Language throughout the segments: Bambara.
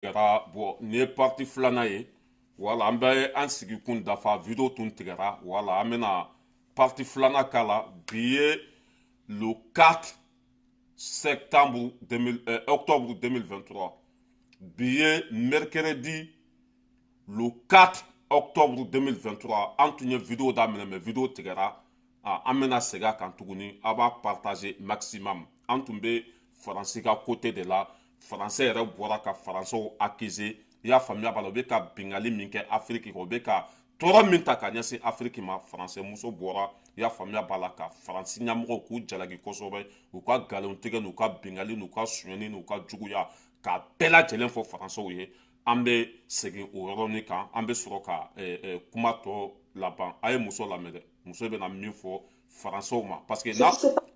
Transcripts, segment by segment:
Tigɛra. Bon, nin ye partie filanan ye. Wala an bɛ an sigikun dafa, vidéo tun tigɛra. Wala an bɛna partie filanan k'a la. Bi ye le 4 septembre 2000, octobre 2023. Bi ye mercredi le 4 octobre 2023. An tun ye vidéo daminɛ, mais vidéo tigɛra. An bɛna segin a kan tuguni, a b'a partager maximum. An tun bɛ Faransi ka côté de la. Faransɛ yɛrɛ bɔra ka Faransɛw accuser, i y'a faamuya b'a la, u bɛ ka bingali min kɛ Afiriki kan, u bɛ ka tɔɔrɔ min ta ka ɲɛsin Afiriki ma. Faransɛ muso bɔra, i y'a faamuya b'a la, ka Faransi ɲɛmɔgɔw k'u jalaki kosɛbɛ, u ka nkalontigɛ n'u ka bingali n'u ka sonyɛni n'u ka juguya, k'a bɛɛ lajɛlen fɔ Faransɛw ye. An bɛ segin o yɔrɔnin kan, an bɛ sɔrɔ ka kuma tɔ laban. A ye muso lamɛn dɛ, muso bɛna min fɔ Faransɛw ma, parce que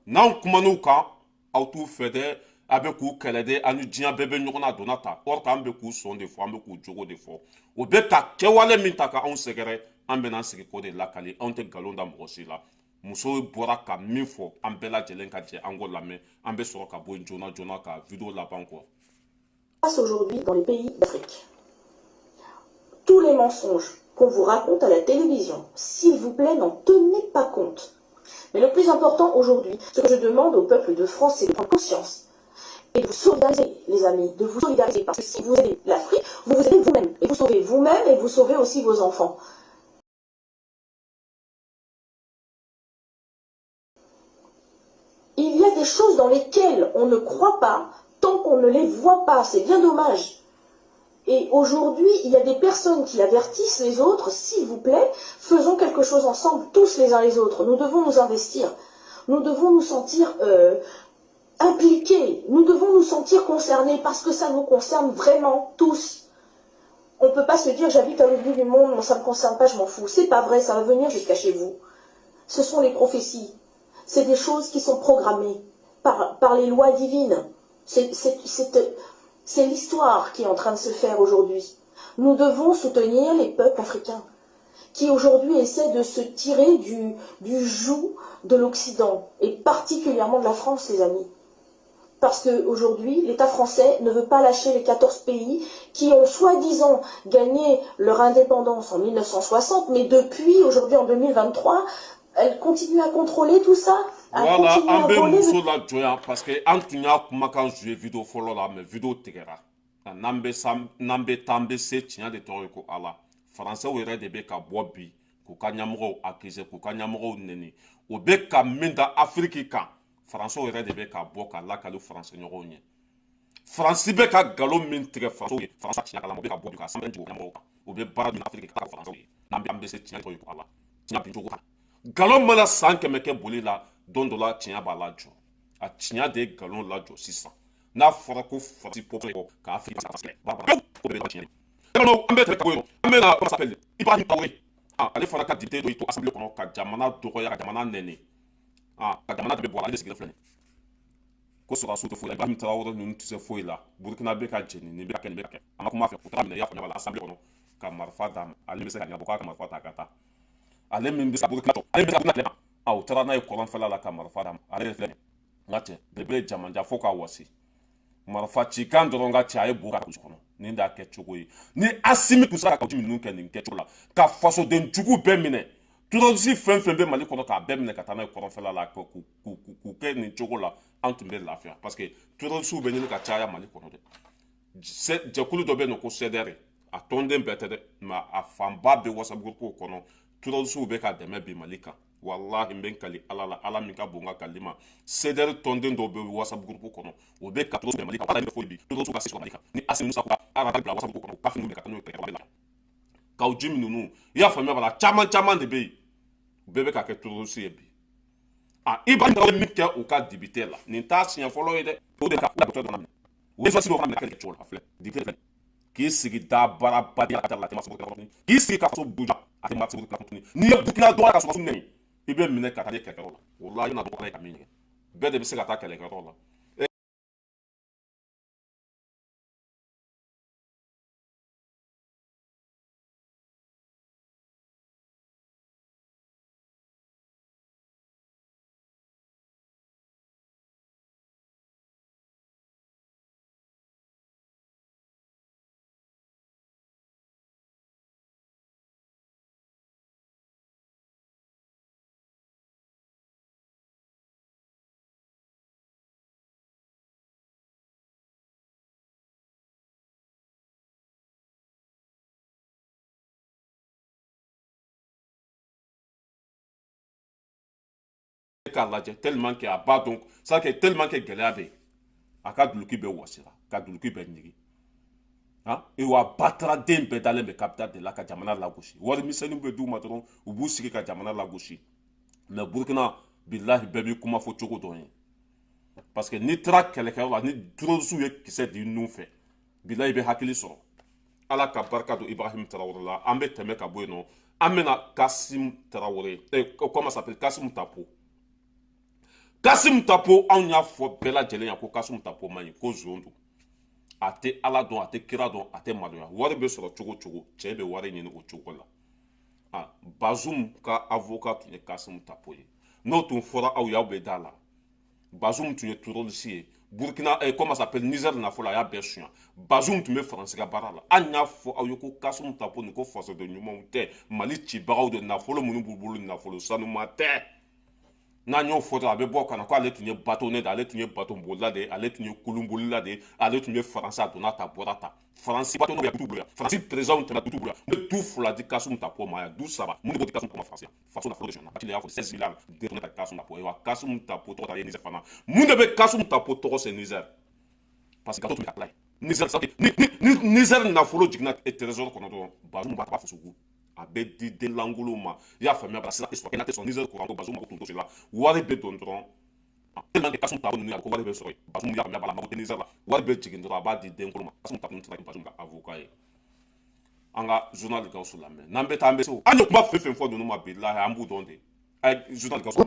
n'anw kuman'u kan, aw t'u fɛ dɛ, a bɛ k'u kɛlɛ dɛ, an ni diɲɛ bɛɛ bɛ ɲɔgɔn na donna ta. Or k'an bɛ k'u sɔn de fɔ, an bɛ k'u jogo de fɔ. O bɛ ka kɛwale min ta ka anw sɛgɛrɛ, an bɛna an sigi k'o de lakali. Anw tɛ nkalon da mɔgɔ si la. Muso bɔra ka min fɔ, an bɛɛ lajɛlen ka jɛ an k'o lamɛn. An bɛ sɔrɔ ka bɔ yen joona joona ka vidéo laban kɔ. Passe aujourd'hui dans les pays d'Afrique. Tous les mensonges qu'on vous raconte à la télévision, s'il vous plaît, n'en tenez pas compte. Mais le plus important aujourd'hui, ce que je demande au peuple de France, c'est de prendre conscience et de vous solidariser, les amis, de vous solidariser. Parce que si vous aidez l'Afrique, vous vous aidez vous-même. Et vous sauvez vous-même et vous sauvez aussi vos enfants. Il y a des choses dans lesquelles on ne croit pas tant qu'on ne les voit pas. C'est bien dommage. Et aujourd'hui, il y a des personnes qui avertissent les autres, s'il vous plaît, faisons quelque chose ensemble, tous les uns les autres. Nous devons nous investir. Nous devons nous sentir impliqués. Nous devons nous sentir concernés parce que ça nous concerne vraiment tous. On ne peut pas se dire j'habite à l'autre bout du monde, ça ne me concerne pas, je m'en fous. C'est pas vrai, ça va venir jusqu'à chez vous. Ce sont les prophéties. C'est des choses qui sont programmées par les lois divines. C'est l'histoire qui est en train de se faire aujourd'hui. Nous devons soutenir les peuples africains qui aujourd'hui essaient de se tirer du joug de l'Occident, et particulièrement de la France, les amis. Parce qu'aujourd'hui, l'État français ne veut pas lâcher les 14 pays qui ont soi-disant gagné leur indépendance en 1960, mais depuis, aujourd'hui en 2023, elle continue à contrôler tout ça. Voilà, an bɛ muso lajɔ yan parce que an tun y'a kumakan joué vidéo fɔlɔ la, mais vidéo tigɛra. N'an bɛ sa, n'an bɛ taa, an bɛ se. Tiɲɛ de tɔgɔ ye ko Ala. Faransɛw yɛrɛ de bɛ ka bɔ bi k'u ka ɲɛmɔgɔw accuser, k'u ka ɲɛmɔgɔw nɛni. O bɛ ka min da Afiriki kan, Faransɛw yɛrɛ de bɛ ka bɔ ka lakali Faransɛ ɲɔgɔnw ye. Faransi bɛ ka nkalon min tigɛ Faransɛw ye, Faransi tiɲɛ kalama, u bɛ ka bɔ bi ka sanfɛ jigin ɲɛmɔgɔw kan. U bɛ baara min Afiriki ka Faransɛw ye, n'an bɛ an bɛ se. Tiɲɛ tɔgɔ ye ko Ala. Tiɲɛ bin cogo kan, nkalon mana san 100 kɛ boli la, don dɔ la tiɲɛ b'a lajɔ. A tiɲɛ de ye nkalon lajɔ sisan. N'a fɔra ko Faransi pɔpɔ ka Afiriki o bɛ tiɲɛ. An bɛ tɛmɛ ka bɔ yen, an bɛ na, comment s'appelle, Ibrahim Traoré. Ale fana ka député dɔ y'i to assemblée kɔnɔ ka jamana dɔgɔya, ka jamana nɛni, ka jamana bɛɛ bɔ a la. Ale de sigilen filɛ nin ko sɔrɔdasiw tɛ foyi la, Ibrahim Traoré ninnu tɛ se foyi la, Burukina bɛ ka jeni, nin bɛ ka kɛ, nin bɛ ka kɛ. A ma kuma fɛ, u taara minɛ, i y'a faamuya b'a la, assemblée kɔnɔ ka marifa d'a ma. Ale bɛ se ka ɲɛnabɔ k'a ka marifa ta ka taa, ale min bɛ se ka Burukina jɔ, ale min bɛ se ka Burukina kɛlɛ. U taara n'a ye kɔrɔnfɛla la ka marifa d'a ma. Ale yɛrɛ filɛ nin n ka cɛ belebele jamanja fo k'a wasi, marifa cikan dɔrɔn ka cɛ, a ye bo ka kɔnɔ. Nin d'a kɛ cogo ye. Ni Asimi tun sera ka ninnu kɛ nin kɛcogo la, ka fasoden jugu bɛɛ minɛ, terroriste fɛn fɛn bɛ Mali kɔnɔ, k'a bɛɛ minɛ ka taa n'a ye kɔrɔnfɛla la, k'u kɛ nin cogo la, an tun bɛ lafiya. Parce que terroriste bɛ ɲini ka caya Mali kɔnɔ dɛ. Jɛkulu dɔ bɛ yen nɔ ko CDR, a tɔnden bɛɛ tɛ dɛ, mais a fanba bɛ WhatsApp groupe kɔnɔ. Terroriste bɛ ka dɛmɛ bi Mali kan. Walahi, n bɛ n kali Ala la, Ala min ka bon ka kali ma, CDR tɔnden dɔw bɛ WhatsApp groupe kɔnɔ, o bɛ ka terroriste Mali kan. Ala foyi bi terroriste ka se sɔrɔ Mali kan. Ni Asimi Musa ko a ka bila WhatsApp groupe kɔnɔ, k'a fini ka taa n'o ye kɛlɛkɛyɔrɔ la, Kaw Jimi ninnu, i y'a faamuya b'a la, caman caman de bɛ yen, u bɛɛ bɛ ka kɛ terroriste ye bi. Ibrahim Traoré min kɛ u ka député la, nin t'a siɲɛ fɔlɔ ye dɛ. O de ka docteur dɔ minɛ, u ye dɔ fana minɛ kɛ cogo la. A filɛ, député filɛ, k'i sigi da baaraba la, a tɛ ma k'i sigi ka faso buja, a tɛ ma tuguni. N'i ye Burukina dɔgɔya ka sɔrɔ nɛni, i bɛ minɛ ka taa kɛlɛkɛyɔrɔ la. Walahi, i bɛna dɔgɔya ka min kɛ, bɛɛ de bɛ se ka taa kɛlɛkɛyɔrɔ la. k'a lajɛ tellement que a b'a dɔn, c'est que tellement que gɛlɛya bɛ yen, a ka duloki bɛɛ wɔsira, ka duloki bɛɛ ɲigin. Han, wa bataraden bɛɛ dalen bɛ capital de la ka jamana lagosi. Wari misɛnnin bɛ d'u ma dɔrɔn, u b'u sigi ka jamana lagosi. Mais Burukina, bilahi, bɛɛ b'i kuma fɔ cogo dɔn ye, parce que n'i taara kɛlɛkɛyɔrɔ la, ni terroriste ye kisɛ di nun fɛ, bilahi, i bɛ hakili sɔrɔ. Ala ka barika don Ibrahim Traoré la. An bɛ tɛmɛ ka bɔ yen nɔ, an bɛna Kasim Traoré, comment s'appelle, Kasim Tapo. Kasim Tapo, anw y'a fɔ bɛɛ lajɛlen ye ko Kasim Tapo man ɲi, ko zon don, a tɛ Ala dɔn, a tɛ kira dɔn, a tɛ maloya. Wari bɛ sɔrɔ cogo cogo, cɛ bɛ wari ɲini o cogo la. Ah, Bazoum ka avocat tun ye Kasim Tapo ye. N'o tun fɔra aw ye, aw bɛ da la. Bazoum tun ye terroriste ye Burkina, comment s'appelle, Niger nafolo a y'a bɛɛ suɲɛ. Bazoum tun bɛ Faransi ka baara la. An y'a fɔ aw ye ko Kasim Tapo nin, ko fasoden ɲumanw tɛ, Mali cibagaw de. Nafolo minnu b'u bolo, nafolo sanuma tɛ. N'an y'o fɔ dɔrɔn, a bɛ bɔ ka na ko ale tun ye bâtonnier de, ale tun ye batonbolila de ye, ale tun ye kulunbolila de ye, ale tun bɛ Faransi, a donna ta bɔra ta. Faransi bâtonnier bɛ du bolo yan, Faransi président tɛmɛ du bolo yan. N bɛ du fila di Kasim Tapo ma yan, du saba. Mun de b'o di Kasim Tapo ma Faransi yan? Faso nafolo de sonyana. Bakili y'a fɔ 16 milliards détourné par Kasim Tapo. Wa Kasim Tapo tɔgɔ ta ye Niger fana. Mun de bɛ Kasim Tapo tɔgɔ se Niger? Parce que gâteau tun bɛ ka tila yen Niger. Ni Niger nafolo jiginna trésor kɔnɔ dɔrɔn, Bazoum b'a fusugu, a bɛ di den lankolonw ma. I y'a faamuya? Bara sira tɛ sɔrɔ, kɛnɛ tɛ sɔrɔ Niger courant ko Bazoum mako tun t'o la. Wari bɛ don dɔrɔn, tellement que Kasim Tapo ninnu y'a ko wari bɛ sɔrɔ yen. Bazoum, y'a faamuya b'a la, mako tɛ Niger la. Wari bɛ jigin dɔrɔn, a b'a di den kolon ma. Kasim Tapo ninnu tɛ Bazoum ka avocat ye. An ka journal Gawusu lamɛn, n'an bɛ taa, an bɛ se. An ye kuma fɛn fɛn fɔ ninnu ma, bilahi, an b'u dɔn de. A ye journal Gawusu.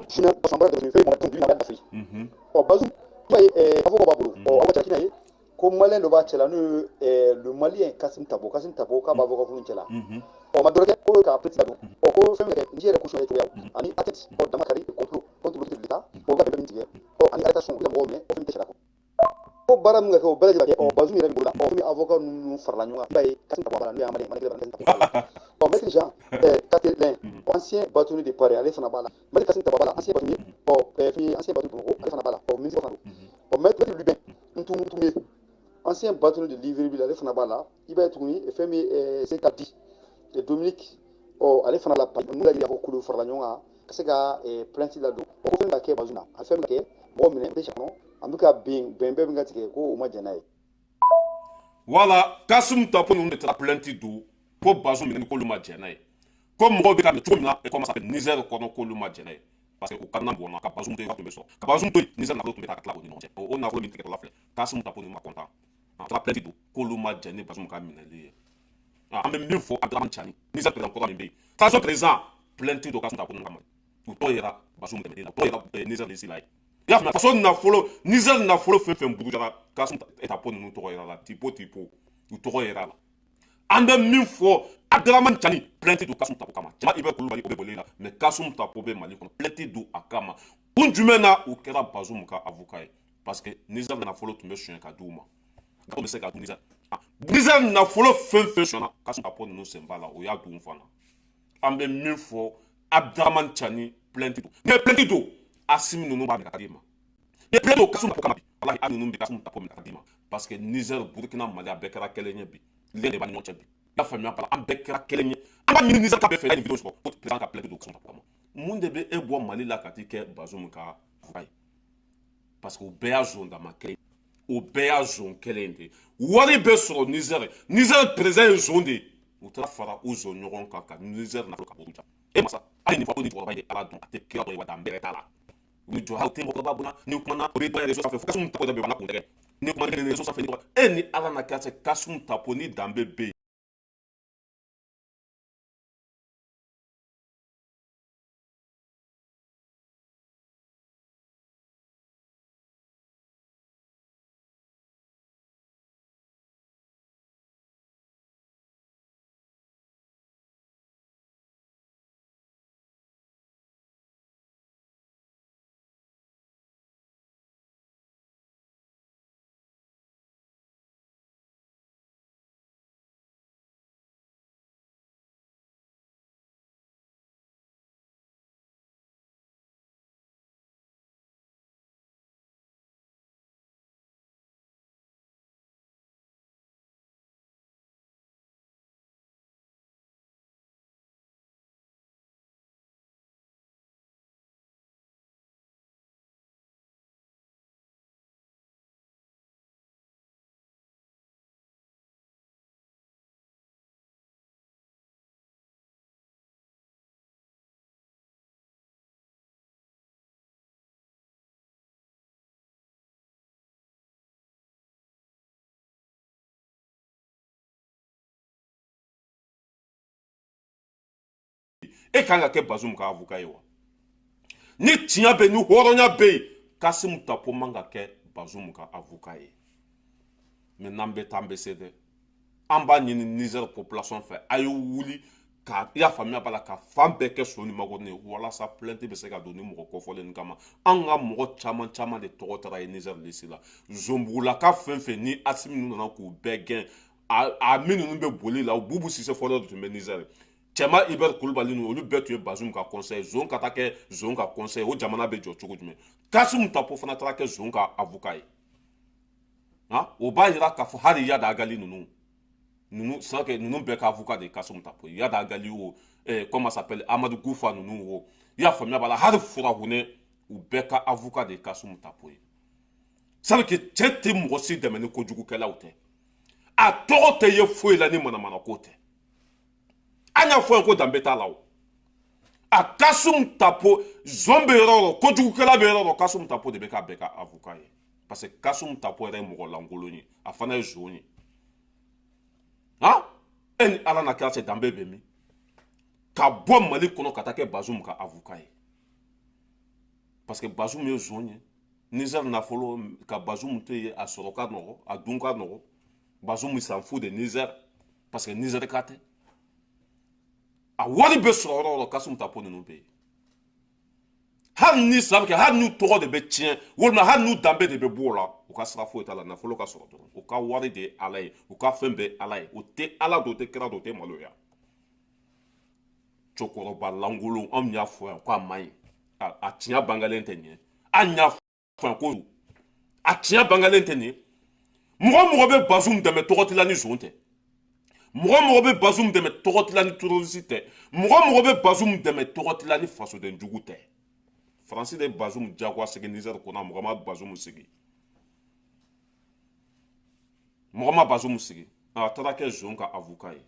Ɔ, Bazoum, i b'a ye, avocat b'a bolo. Ɔ, aw ka cɛ ye ko malien dɔ b'a cɛ la, n'o ye le malien Kasim Tapo. Kasim Tapo k'a b'a avocat furu cɛ la. Ɔ, ma dɔ kɛ ko k'a plainte ladon. Ɔ, ko fɛn min kɛ Niger yɛrɛ caution ye cogoya ani atteinte, ɔ, damakari, complot contre l'autorité de l'État, o ka bɛn min tigɛ, ɔ, ani arrestation, u bɛ mɔgɔw minɛ, o fɛn tɛ sariya kɔ. Ko baara min ka kɛ, o bɛɛ lajɛlen kɛ. Ɔ, Bazoum yɛrɛ bɛ bolo la. Ɔ, fɛn min avocat ninnu farala ɲɔgɔn kan, i b'a ye Kasim Tapo b'a la, n'o ye Amadu Kasim Tapo b'a la. Ɔ, maître Jean Catelin, ancien bâtonnier de Paris, ale fana b'a la. Maître Kasim Tapo b'a la, ancien bâtonnier. Ɔ, fɛn ye ancien bâtonnier Bamakɔ, ale fana b'a la. Ɔ, ministre fana don. Ɔ, maître Lubin Ntumu, ancien bâtonnier de Libreville, ale fana b'a la. I b'a ye tuguni, fɛn min se ka di Dominique, ɔ, ale fana la. N'u y'a fɔ kulu farala ɲɔgɔn kan ka se ka plainte ladon. Ɔ, ko fɛn ka kɛ Bazoum na, a fɛn min ka kɛ, mɔgɔ minɛ tɛ kɔnɔ, an bɛ ka bɛn bɛn bɛɛ bɛ ka tigɛ ko o ma jɛn n'a ye. Voilà, Kasim Tapo ninnu de taara plainte don ko Bazoum minɛ, k'olu ma jɛn n'a ye, ko mɔgɔw bɛ ka minɛ cogo min na, comment ça s'appelle, Niger kɔnɔ, k'olu ma jɛn n'a ye, parce que u ka nan bɔnna ka Bazoum to yen, tun bɛ sɔrɔ ka Bazoum to yen, Niger nafolo tun bɛ taa ka tila o ni ɲɔgɔn cɛ. O nafolo min tigɛtɔla filɛ, Kasim Tapo ninnu ma content, a taara plainte don k'olu ma jɛn ni Bazoum ka minɛli ye. An bɛ min fɔ, Abdramane Tiani, Niger président kɔrɔ min bɛ yen, transition président, plainte don Kasim Tapo ninnu kama. U tɔgɔ yera Bazoum dɛmɛli la, u tɔgɔ yera Niger lisi la ye. I y'a faamuya? Faso nafolo, Niger nafolo fɛn fɛn burujara, Kasim Tapo ninnu tɔgɔ yera la, tipo tipo, u tɔgɔ yera la. An bɛ min fɔ, Abdramane Tiani, plainte don Kasim Tapo kama. Jama Ibrahim Kulubali, o bɛ boli la, mais Kasim Tapo bɛ Mali kɔnɔ, plainte don a kama. Kun jumɛn na u kɛra Bazoum ka avocat ye? Parce que Niger nafolo tun bɛ suɲɛ ka d'u ma, gâteau bɛ se ka dun Niger. Niger nafolo fɛn fɛn suɲɛna, Kasim Tapo ninnu sen b'a la, o y'a dun fana. An bɛ min fɔ, Abdramane Tiani, plainte don. N'i ye plainte don, Assimi ninnu b'a minɛ ka d'i ma. N'i ye plainte don Kasim Tapo kama bi, walahi, hali ninnu bɛ Kasim Tapo minɛ ka d'i ma, parce que Niger, Burkina, Mali, a bɛɛ kɛra kelen ye bi. Lien de b'an ni ɲɔgɔn cɛ bi. I y'a faamuya? Bala, an bɛɛ kɛra kelen ye. An b'a ɲini Niger ka bɛɛ fɛ, nin vidéo sɔrɔ ko président ka plainte don Kasim Tapo kama. Mun de bɛ e bɔ Mali la ka t'i kɛ Bazoum ka avocat ye? Parce que u bɛɛ y'a zon dama kelen, o bɛɛ y'a zon kelen de ye. Wari bɛ sɔrɔ Niger, Niger président ye zon de ye. U taara fara u zon ɲɔgɔn kan ka Niger nafolo ka bɔ ja. E masa, hali nin fɔ ko ni cɛkɔrɔba in ye Ala dɔn, a tɛ kira dɔn ye, wa danbe yɛrɛ t'a la. U ni jɔ, hali tɛ mɔgɔkɔrɔba bonya. Ni kumana, o bɛ dɔ réseau sanfɛ fo Kasum Tapo dɔ bɛ yen, kun tɛgɛ ni kuma réseau sanfɛ. Ni e ni Ala na kɛ Kasum Tapo ni danbe bɛ yen. E kan ka kɛ Bazum ka avocat ye wa? Ni tiɲɛ bɛ, ni hɔrɔnya bɛ yen, Kasimu Tapo man ka kɛ Bazum ka avocat ye. Mais n'an bɛ taa, an bɛ se dɛ. An b'a ɲini Niger population fɛ, a ye wuli ka, i y'a faamuya b'a la, ka fan bɛɛ kɛ so ni makɔrɔni ye, walasa plainte bɛ se ka don ni mɔgɔ kɔfɔlen kama. An ka mɔgɔ caman caman de tɔgɔ taara ye Niger liste la. Zonbugulaka fɛn fɛn ni Asimi ninnu nana k'u bɛɛ gɛn, a min ninnu bɛ boli la, Bubu Sise fɔlɔ de tun bɛ Niger, Cɛma Ibɛri Kulubali ninnu, olu bɛɛ tun ye Bazum ka conseil. Zon ka taa kɛ zon ka conseil, o jamana bɛ jɔ cogo jumɛn? Kasimu Tapo fana taara kɛ zon ka avocat ye. Han, o b'a yira k'a fɔ hali Yada Agali ninnu c'est que ninnu bɛɛ ka avocat de ye Kasimu Tapo. Yada Agali o, comment s'appelle, Amadu Gufa ninnu o, i y'a faamuya b'a la, hali Furahunɛ, u bɛɛ ka avocat de ye Kasimu Tapo ye. C'est que cɛ tɛ mɔgɔ si dɛmɛ ni kojugukɛlaw tɛ. A tɔgɔ tɛ ye foyi la ni manamanako tɛ. An y'a fɔ yan ko danbe t'a la o. A Kasimu Tapo, zon bɛ yɔrɔ o yɔrɔ, kojugukɛla bɛ yɔrɔ o yɔrɔ, Kasimu Tapo de bɛ k'a bɛɛ ka avocat ye, parce que Kasimu Tapo yɛrɛ ye mɔgɔ lankolon ye, a fana ye zon ye. Han, e ni Ala na kira cɛ, danbe bɛ min? Ka bɔ Mali kɔnɔ ka taa kɛ Bazum ka avocat ye, parce que Bazum ye zon ye. Niger nafolo ka Bazum to yen, a sɔrɔ ka nɔgɔ, a dun ka nɔgɔ. Bazum s'en fout de Niger, parce que Niger ka tɛ. A wari bɛ sɔrɔ yɔrɔ o yɔrɔ, Kasimu Tapo ninnu bɛ yen. Hali ni sira bɛ kɛ, hali n'u tɔgɔ de bɛ tiɲɛ, walima hali n'u danbe de bɛ bɔ o la, u ka sira foyi t'a la. Nafolo ka sɔrɔ dɔrɔn, u ka wari de ye Ala ye, u ka fɛn bɛɛ ye Ala ye. U tɛ Ala dɔn, u tɛ kira dɔn, u tɛ maloya. Cɛkɔrɔba lankolon, anw y'a fɔ yan ko a man ɲi, a tiɲɛ bangalen tɛ nin ye. An y'a fɔ yan ko a tiɲɛ bangalen tɛ nin ye. Mɔgɔ mɔgɔ bɛ Bazum dɛmɛ, tɔgɔ t'i la ni zon tɛ. Mɔgɔ mɔgɔ bɛ Bazum dɛmɛ, tɔgɔ t'i la ni terroriste tɛ. Mɔgɔ mɔgɔ bɛ Bazum dɛmɛ, tɔgɔ t'i la ni fasoden jugu tɛ. Faransi de ye Bazum jagoya segin Niger kɔnɔ. Mɔgɔ ma Bazum sigi, mɔgɔ ma Bazum sigi, a taara kɛ zon ka avocat ye.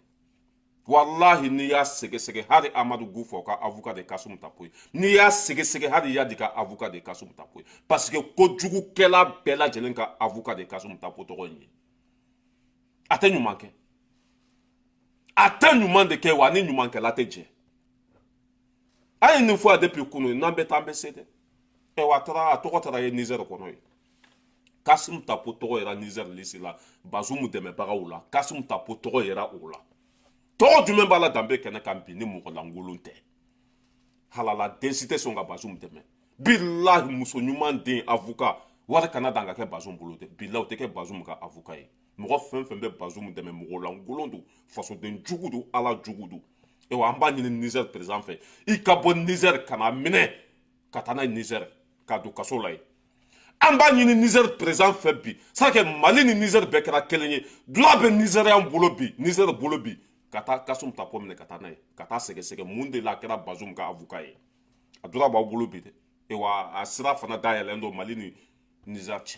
Walahi, n'i y'a sɛgɛsɛgɛ, hali Amadu Gufa ka avocat de Kasimu Tapo ye. N'i y'a sɛgɛsɛgɛ, hali Yadi ka avocat de Kasimu Tapo ye, parce que kojugukɛla bɛɛ lajɛlen ka avocat de Kasimu Tapo tɔgɔ in ye. A tɛ ɲuman kɛ, a tɛ ɲuman de kɛ wa, ni ɲumankɛla tɛ jɛ. An ye nin fɔ yan depuis kunun. N'an bɛ taa, an bɛ se dɛ. Ɛ wa, a taara, a tɔgɔ taara ye Niger kɔnɔ ye. Kasimu Tapo tɔgɔ yera Niger liste la, Bazumu dɛmɛbagaw la. Kasimu Tapo tɔgɔ yera o la. Tɔgɔ jumɛn b'a la danbe kɛnɛ kan bi ni mɔgɔ lankolon tɛ? Halala den si tɛ sɔn ka Bazum dɛmɛ. Bilahi, muso ɲuman den avocat, wari kana dan ka kɛ Bazum bolo dɛ. Bilahi, o tɛ kɛ Bazum ka avocat ye. Mɔgɔ fɛn fɛn bɛ Bazum dɛmɛ, mɔgɔ lankolon don, fasoden jugu don, Ala jugu don. Ewa, an b'a ɲini Niger président fɛ, i ka bɔ Niger ka na minɛ ka taa n'a ye Niger ka don kaso la yen. An b'a ɲini Niger président fɛ bi, c'est que Mali ni Niger bɛɛ kɛra kelen ye, droit bɛ Nigérian bolo bi, Niger bolo bi, ka taa Kasimu Tapo minɛ ka taa n'a ye, ka taa sɛgɛsɛgɛ mun de la a kɛra Bazum ka avocat ye. A droit b'aw bolo bi dɛ. Ewa, a sira fana dayɛlɛn don Mali ni Niger cɛ.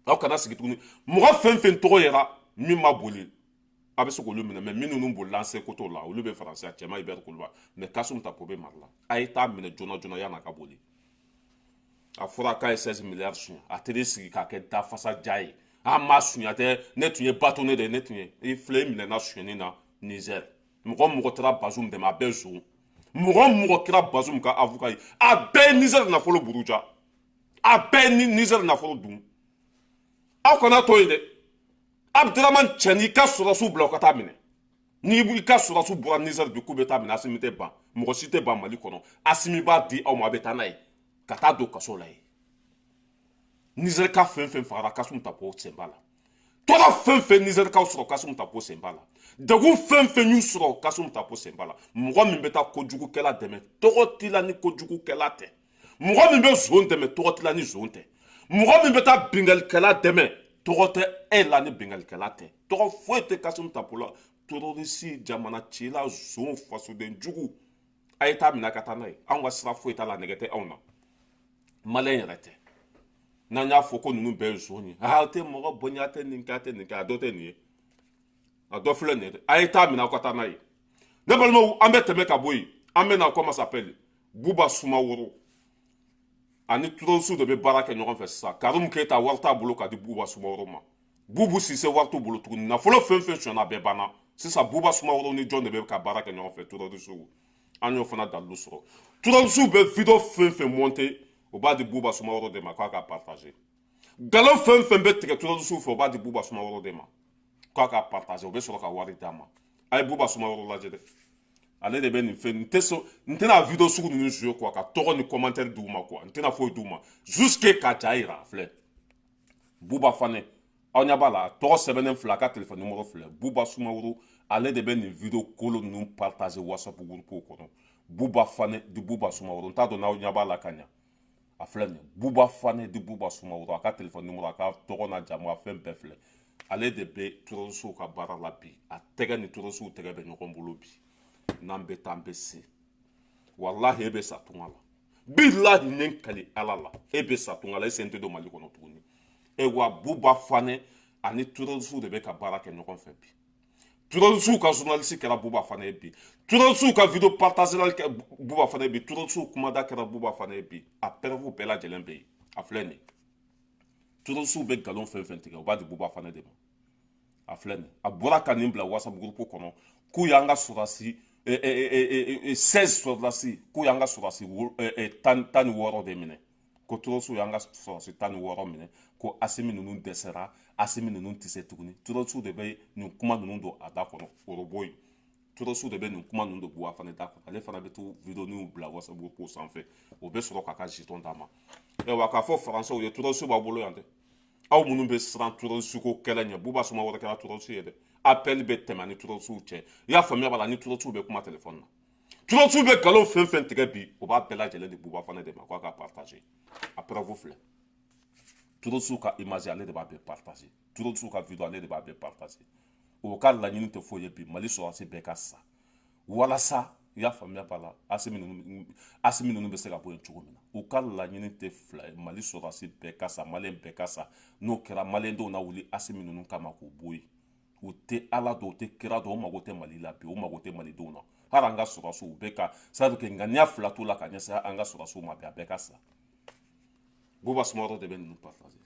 Aw kana sigi tuguni. Mɔgɔ fɛn fɛn tɔgɔ yɛrɛ min ma boli, a bɛ se k'olu minɛ, mais minnu bolila, an seko t'o la, olu bɛ Faransi, a cɛma Ibɛri Kuluba. Mais Kasimu Tapo bɛ Mali la, a ye taa minɛ joona joona yan'a ka boli. A fɔra k'a ye 16 milliards suɲɛ, a tɛ sigi k'a kɛ dafasa ja ye. An ma suɲɛ tɛ, ne tun ye bâtonnier de ye, ne tun ye i filɛ, i minɛna suɲɛni na Niger. Mɔgɔ mɔgɔ taara Bazum dɛmɛ, a bɛɛ zon. Mɔgɔ mɔgɔ kɛra Bazum ka avocat ye, a bɛɛ ye Niger nafolo buruja, a bɛɛ ye Niger nafolo dun. Aw kana to yen dɛ. Abdramane Tiani ka sɔrɔsiw bila u ka taa minɛ. Ni i ka sɔrɔsiw bɔra Niger bi k'u bɛ taa minɛ, Asimi tɛ ban, mɔgɔ si tɛ ban Mali kɔnɔ. Asimi b'a di aw ma, a bɛ taa n'a ye ka taa don kaso la yen. Niger ka fɛn fɛn fagara, Kasimu Tapo sen b'a la. Tɔɔrɔ fɛn fɛn Nizɛrikaw sɔrɔ, Kasimu Tapo sen b'a la. Degun fɛn fɛn y'u sɔrɔ, Kasimu Tapo sen b'a la. Mɔgɔ min bɛ taa kojugukɛla dɛmɛ, tɔgɔ t'i la ni kojugukɛla tɛ. Mɔgɔ min bɛ zon dɛmɛ, tɔgɔ t'i la ni zon tɛ. Mɔgɔ min bɛ taa binkalikɛla dɛmɛ, tɔgɔ tɛ e la ni binkalikɛla tɛ. Tɔgɔ foyi tɛ Kasimu Tapo la. Terroriste, jamana cila, zon, fasoden jugu, a ye taa minɛ ka taa n'a ye. Anw ka sira foyi t'a la, nɛgɛ tɛ anw na, maliyɛn yɛrɛ tɛ. N'an y'a fɔ ko ninnu bɛɛ ye zon ye, aa, tɛ mɔgɔ bonya, tɛ nin kɛ, a tɛ nin kɛ, a dɔ tɛ nin ye, a dɔ filɛ nin ye dɛ. A ye taa minɛ, aw ka taa n'a ye. Ne balimaw, an bɛ tɛmɛ ka bɔ yen, an bɛ na, comment s'appelle, Buba Sumaworo ani terroriste de bɛ baara kɛ ɲɔgɔn fɛ sisan. Karimu Keyita, wari t'a bolo ka di Buba Sumaworo ma. Bubu Sise, wari t'u bolo tuguni. Nafolo fɛn fɛn sonyana, a bɛɛ banna sisan. Buba Sumaworo ni jɔn de bɛ ka baara kɛ ɲɔgɔn fɛ? Terroriste. An y'o fana dalilu sɔrɔ. Terroristew bɛ vidéo fɛn fɛn monter, o b'a di Buba Sumaworo de ma k'a ka partager. Nkalon fɛn fɛn bɛ tigɛ terroristew fɛ, o b'a di Buba Sumaworo de ma k'a ka partager. O bɛ sɔrɔ ka wari d'a ma. A ye Buba Sumaworo lajɛ dɛ, ale de bɛ nin fɛn. N tɛ sɔn, n tɛna vidéo sugu ninnu jouer quoi, ka tɔgɔ ni commentaire d'u ma quoi. N tɛna foyi d'u ma jusque ka ja yira. A filɛ, Buba Fane, aw ɲɛ b'a la, a tɔgɔ sɛbɛnnen filɛ, a ka téléphone numéro filɛ. Buba Sumaworo, ale de bɛ nin vidéo kolon ninnu partager WhatsApp groupe kɔnɔ. Buba Fane di Buba Sumaworo, n t'a dɔn n'aw ɲɛ b'a la ka ɲa. A filɛ nin ye, Buba Fane di Buba Sumaworo, a ka téléphone numéro, a ka tɔgɔ n'a jamu, a fɛn bɛɛ filɛ. Ale de bɛ terroristew ka baara la bi. A tɛgɛ ni terroristew tɛgɛ bɛ ɲɔgɔn bolo bi. N'an bɛ taa, an bɛ se. Walahi, e bɛ sa tunga la. Bilahi, ne n kali Ala la, e bɛ sa tunga la. E sen tɛ don Mali kɔnɔ tuguni. E wa Buba Fane ani terroristew de bɛ ka baara kɛ ɲɔgɔn fɛ bi. Terroristew ka journaliste kɛra Buba Fane ye bi. Terroristew ka vidéo partager kɛ Buba Fane ye bi. Terroristew kumada kɛra Buba Fane ye bi. A preuve bɛɛ lajɛlen bɛ yen. A filɛ nin ye, terroristew bɛ nkalon fɛn fɛn tigɛ, u b'a di Buba Fane de ma. A filɛ nin, a bɔra ka nin bila WhatsApp groupe kɔnɔ k'u y'an ka sɔrɔdasi 16 sɔrɔdasi, k'u y'an ka sɔrɔdasi 16 de minɛ, ko terroristew y'an ka sɔrɔdasi 16 minɛ, ko Asimi ninnu dɛsɛra, Asimi ninnu tɛ se tuguni. Terroristew de bɛ nin kuma ninnu don a da kɔnɔ. Orobo ye, terroristew de bɛ nin kuma ninnu don Buba Fane da kɔnɔ. Ale fana bɛ to vidéo bila WhatsApp groupe sanfɛ, o bɛ sɔrɔ k'a ka jeton d'a ma. Ayiwa, k'a fɔ Faransɛw ye, terroristew b'a bolo yan dɛ. Aw minnu bɛ siran terroriste ko kɛlɛ ɲɛ, Buba Sumaworo kɛra terroriste ye dɛ. Appel bɛ tɛmɛ ani terroristew cɛ, i y'a faamuya b'a la, ni terroristew bɛ kuma téléphone na. Terroristew bɛ nkalon fɛn fɛn tigɛ bi, o b'a bɛɛ lajɛlen di Buba Fane de ma k'a ka partager. A preuve filɛ, terroristew ka image, ale de b'a bɛɛ partager. Terroristew ka vidéo, ale de b'a bɛɛ partager. O ka laɲini tɛ foyi ye bi, Mali sɔrɔdasi bɛɛ ka sa, walasa, i y'a faamuya b'a la, Asimi ninnu bɛ se ka bɔ yen cogo min na. U ka laɲini tɛ fila ye, Mali sɔrɔdasi bɛɛ ka sa, Maliyɛn bɛɛ ka sa. N'o kɛra, Maliyɛndenw na wuli Asimi ninnu kama k'u bɔ yen. U tɛ Ala dɔn, u tɛ kira dɔn, u mago tɛ Mali la bi, u mago tɛ Malidenw na. Hali an ka sɔrɔdasiw, u bɛ ka c'est à dire que ŋaniya fila t'u la ka ɲɛsin an ka sɔrɔdasiw ma bi, a bɛɛ ka sa. Buba Sumaworo de bɛ ninnu partager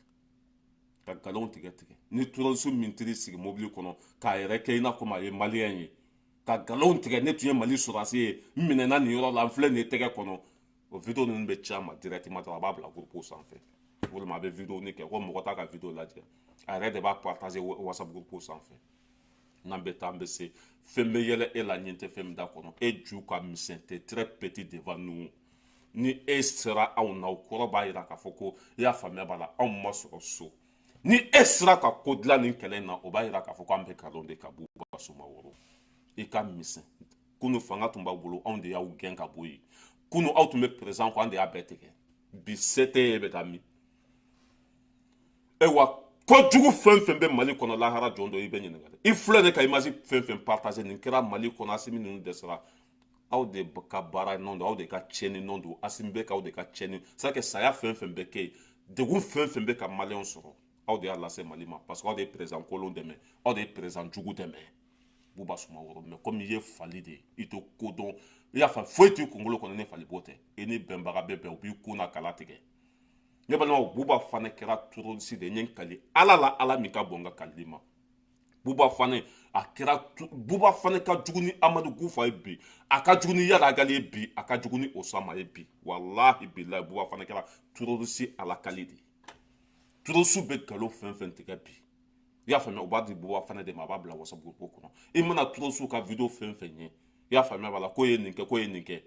ka nkalon tigɛ tigɛ. Ni terroriste min t'i sigi mobili kɔnɔ k'a yɛrɛ kɛ i n'a komi a ye Maliyɛn ye, ka nkalon tigɛ, ne tun ye Mali sɔrɔdasi ye, n minɛna nin yɔrɔ la, n filɛ nin ye tɛgɛ kɔnɔ, o vidéo ninnu bɛ ci a ma directement dɔrɔn, a b'a bila groupe sanfɛ, walima a bɛ vidéo ni kɛ ko mɔgɔ t'a ka vidéo lajɛ, a yɛrɛ de b'a partager WhatsApp groupe sanfɛ. N'an bɛ taa, an bɛ se. Fɛn bɛ yɛlɛ e la, ɲɛ tɛ fɛn min da kɔnɔ. E ju ka misɛn, t'es très petit devant nous. Ni e sera anw na, o kɔrɔ b'a jira k'a fɔ ko, i y'a faamuya b'a la, anw ma sɔrɔ so. Ni e sera ka ko dilan nin kɛlɛ in na, o b'a jira k'a fɔ k'an bɛ nkalon de ka Buba Sumaworo. I ka misɛn. Kunu fanga tun b'aw bolo, anw de y'aw gɛn ka bɔ yen. Kunu aw tun bɛ président kɔ, an de y'a bɛɛ tigɛ. Bi se tɛ e bɛ taa min? Ayiwa, kojugu fɛn fɛn bɛ Mali kɔnɔ, lahara jɔn dɔ i bɛ ɲininka. I filɛ de ka image fɛn fɛn partager, nin kɛra Mali kɔnɔ, Asimi ninnu dɛsɛra. Aw de ka baara nɔ don, aw de ka tiɲɛni nɔ don. Asimi bɛ k'aw de ka tiɲɛni, c'est à dire que saya fɛn fɛn bɛ kɛ yen, degun fɛn fɛn bɛ ka Maliyɛnw sɔrɔ, aw de y'a lase Mali ma, parce que aw de ye président kolon dɛmɛ, aw de ye président jugu dɛmɛ. Buba Sumaworo, mais komi i ye fali de ye, i tɛ ko dɔn, i y'a faamu, foyi t'i kunkolo kɔnɔ ni fali bo tɛ. I ni bɛnbaga bɛ bɛn, u b'i kun na kala tigɛ. Ne balimaw, Buba Fane kɛra terroriste de ye. N ye n kali Ala la, Ala min ka bon n ka kalili ma, Buba Fane, a kɛra, Buba Fane ka jugu ni Amadu Gufa ye bi, a ka jugu ni Iyad Ag Ghali ye bi, a ka jugu ni Osama ye bi. Walahi bilahi, Buba Fane kɛra terroriste alakali de ye. Terroriste bɛ nkalon fɛn fɛn tigɛ bi, i y'a faamuya, u b'a di Buba Fane de ma, a b'a bila WhatsApp groupe kɔnɔ. I mana terroriste ka vidéo fɛn fɛn ye, i y'a faamuya b'a la, k'o ye nin kɛ, k'o ye nin kɛ,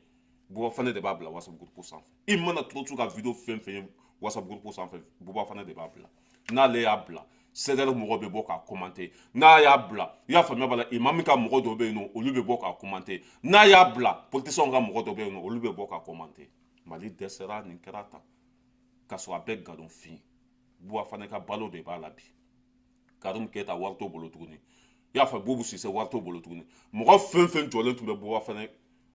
Buba Fane de b'a bila WhatsApp groupe sanfɛ. I mana terroriste ka vidéo fɛn fɛn ye WhatsApp groupe sanfɛ, Buba Fane de b'a bila. N'ale y'a bila, CDR mɔgɔw bɛ bɔ k'a commenter. N'a y'a bila, i y'a faamuya b'a la, imam ka mɔgɔ dɔw bɛ yen nɔ, olu bɛ bɔ k'a commenter. N'a y'a bila, politiciens ka mɔgɔ dɔw bɛ yen nɔ, olu bɛ bɔ k'a commenter. Mali dɛsɛra, nin kɛra tan, k'a sɔrɔ a bɛɛ nkalonfin. Buba Fane ka balo de b'a la bi. Karim Keyita wari t'o bolo tuguni, i y'a faamu, Bubu Sise wari t'o bolo tuguni. Mɔgɔ fɛn fɛn jɔlen tun bɛ Buba Fane